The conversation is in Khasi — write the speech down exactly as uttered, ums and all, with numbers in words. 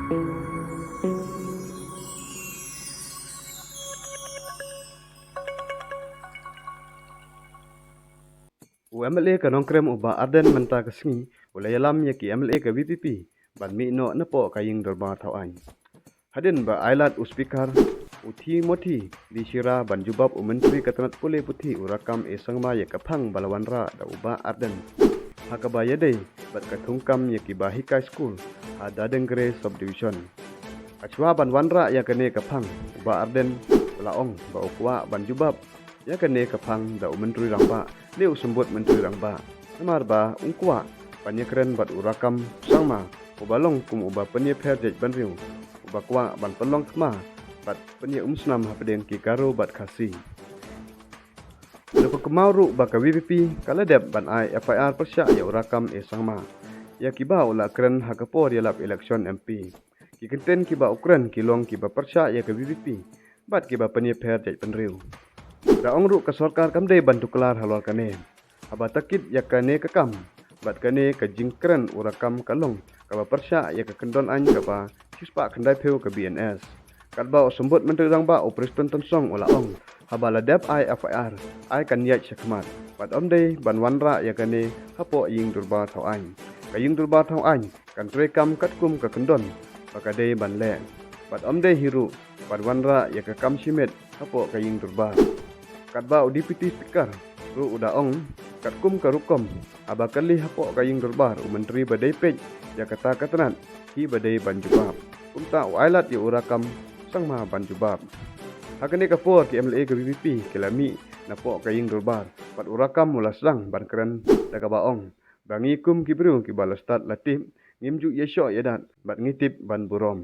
U MLA ka Nongkrem u Bah Ardent mynta ka sngi u la ïalam ïa ki MLA ka VPP ban mih noh napoh ka ïing dorbar thaw aiñ. Hadien ba ailad u Speaker u Timothy D Shira ban jubab u Myntri ka tnat pule puthi u Rakkam A Sangma ïa ka phang ba la wanrah da u Bah Ardent, ha kaba ïadei bad ka thungkam ïa kiba hikai skul ha Dadeng Gre Subdivision. Hashwa ban wanrah ïa kane ka phang, u Bah Ardent u la ong ba u kwah ban jubab ïa kane ka phang da u Myntri Rangbah ne u Symbud Myntri Rangbah, namar ba u kwah ban ïakren bad u Rakkam Sangma, uba long kum uba pynïapher jaitbynriew, uba kwah ban pynlong thma bad pynïaumsnam hapdeng ki Garo bad Khasi. U la pynkynmaw ruh ba ka VPP ka la dep ban ai FIR pyrshah ïa u Rakkam A Sangma, ïa kiba u la kren ha ka por ïalap election MP. Ki kyntien kiba u kren ki long kiba pyrshah ïa ka VPP bad kiba pynïapher jaitbynriew. U da ong ruh ka sorkar kam dei ban tuklar halor kane. Haba tohkit ïa kane ka kam bad kane ka jingkren u Rakkam ka long kaba pyrshah ïa ka kyndon aiñ kaba shispah khyndaiphew ka BNS. Katba u Symbud Myntri Rangbah u Prestone Tynsong u la ong, haba la dep ai FIR, ai kan ïaid shakhmat bad ym dei ban wanrah ïa kane hapoh ïing dorbar thaw aiñ. Ka ïing dorbar thaw aiñ kan treikam katkum ka kyndon ba ka dei ban leh bad ym dei hi ruh ban wanrah ïa ka kam shimet hapoh ka ïing dorbar. Katba u Deputy Speaker ruh u da ong, katkum ka rukom, haba kylli hapoh ka ïing dorbar u Myntri ba dei peit ïa kata ka tnat hi ba dei ban jubab, kumta u ailad ïa u Rakkam Sangma ban jubab. Ha kane ka por ki MLA ka VPP ki la mih napoh ka ïing dorbar bad u Rakkam u la sdang ban kren da kaba ong ba ngi kum ki briew kiba la stad la tip ngim ju ïashoh ïadat bad ngi tip ban burom.